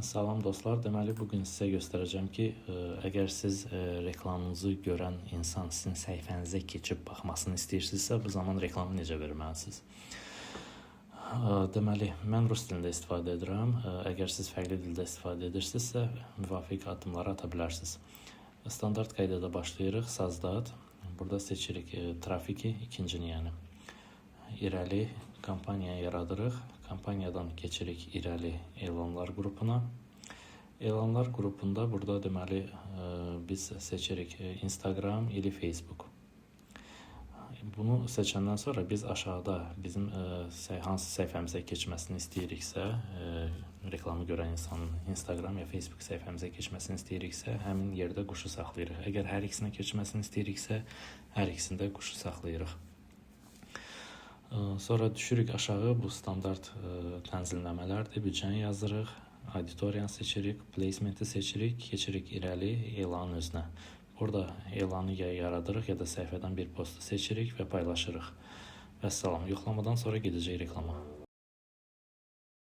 Salam dostlar. Deməli bu gün sizə göstərəcəm ki, əgər siz reklamınızı görən insan sizin səhifənizə keçib baxmasını istəyirsinizsə, bu zaman reklamı necə verməlisiniz? Deməli, mən rus dilində istifadə edirəm. Əgər siz fərqli dildə istifadə edirsinizsə, müvafiq addımları ata bilərsiniz. Standart qaydada başlayırıq. Создать. Burada seçirik trafiki, ikincini yəni. İrəli kampaniya yaradırıq. Kampaniyadan keçirik irəli elanlar qrupuna. Elanlar qrupunda burada deməli biz seçirik Instagram ili Facebook. Bunu seçəndən sonra biz aşağıda bizim hansı səhifəmizə keçməsini istəyiriksə, reklamı görən insanın Instagram ya Facebook səhifəmizə keçməsini istəyiriksə, həmin yerdə quşu saxlayırıq. Əgər hər ikisinə keçməsini istəyiriksə, hər ikisində quşu saxlayırıq. Sonra düşürük aşağı, bu standart tənzimləmələrdir. Büdcəni yazırıq, auditoriyanı seçirik, placementi seçirik, keçirik irəli elanın özünə. Burada elanı ya yaradırıq, ya da səhifədən bir postu seçirik və paylaşırıq. Vəssalam. Yoxlamadan sonra gedəcək reklama.